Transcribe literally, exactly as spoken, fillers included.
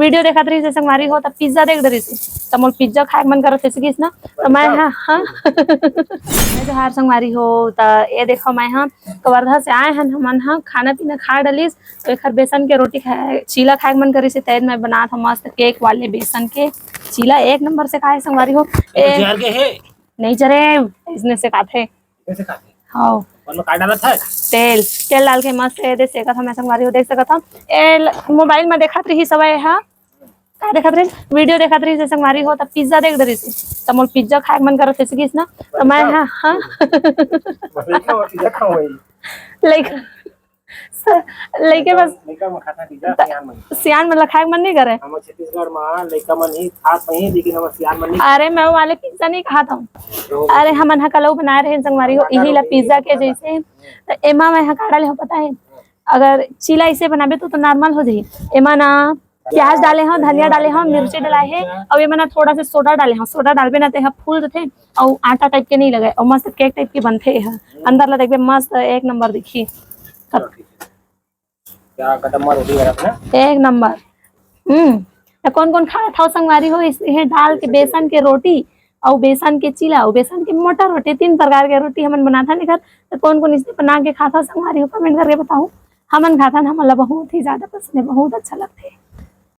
Video देखत रहिस हे संगवारी हो, त पिज्जा देख डरिस हे, त मोर पिज्जा खाए के मन करत हे, कहिस ना, त मैं ह, हाँ। मैं जोहार संगवारी हो, त ये देखो, मैं ह कवर्धा से आए हन, हमन ह खाना पीना खा डलिस, त एखर बेसन के रोटी खाए, चीला खाए के मन करिस हे, तेन मैं बनात हव मस्त केक वाले बेसन के चीला, एक नंबर से खाए संगवारी हो। ए, नहीं जरे, इसने से खाथे। कैसे खाते? हाँ। और में का डालत है? तेल, तेल डाल के मस्त ये दे सेकत हव, मैं संगवारी हो देख सकत हव। ए ल-, मोबाइल में देखत रहिस हवय हा। का देखत रहिस? वीडियो देखत रहिस हे संगवारी हो, त पिज्जा देख डरिस हे। त मोर पिज्जा खाए के मन करत हे, कहिस ना। त मैं ह, हाँ। बस लइका हो, पिज्जा खाओ वही। लइका, स-, लइके बस। लइका में खाता पिज्जा, त सियान मन। सियान मन ला खाए के मन नहीं करे। हम छत्तीसगढ़ में लइका मन ही खात नहीं, लेकिन हम सियान मन नहीं। अरे, मैं वो वाले पिज्जा नहीं खात हूँ। जो अरे, हमन ह कलऊ बनाए रहे संगवारी हो, टमाटर इही ला रोटी पिज्जा के बनाना। जैसे, त एमा मैं ह का डाले हव पता है? अगर चीला इसे बनाबे तो, तो नॉर्मल हो जाही। एमा ना प्याज डाले हव, धनिया डाले हव, मिर्ची डाले हे, अउ एमा ना थोड़ा से सोडा डाले हव। सोडा डालबे ना ते ह फूल जथे अउ आटा टाइप के नहीं लगे अउ मस्त केक टाइप के बनथे। एहा अंदर ला देखबे मस्त एक नंबर दिखही। क्या कदम मार रोटी बना अपना? एक नंबर। हम्म। त कौन कौन खात हव संगवारी हो? इस, ये डाल के बेसन के रोटी अउ बेसन के चीला अउ बेसन के मोटा रोटी, तीन प्रकार के रोटी हमन बनाथन एकर। त कौन कौन इसे बना के खात हव संगवारी हो, कमेंट करके बताओ। हमन खाथन, हमन ला बहुत ही ज्यादा पसंद है, बहुत अच्छा लगथे।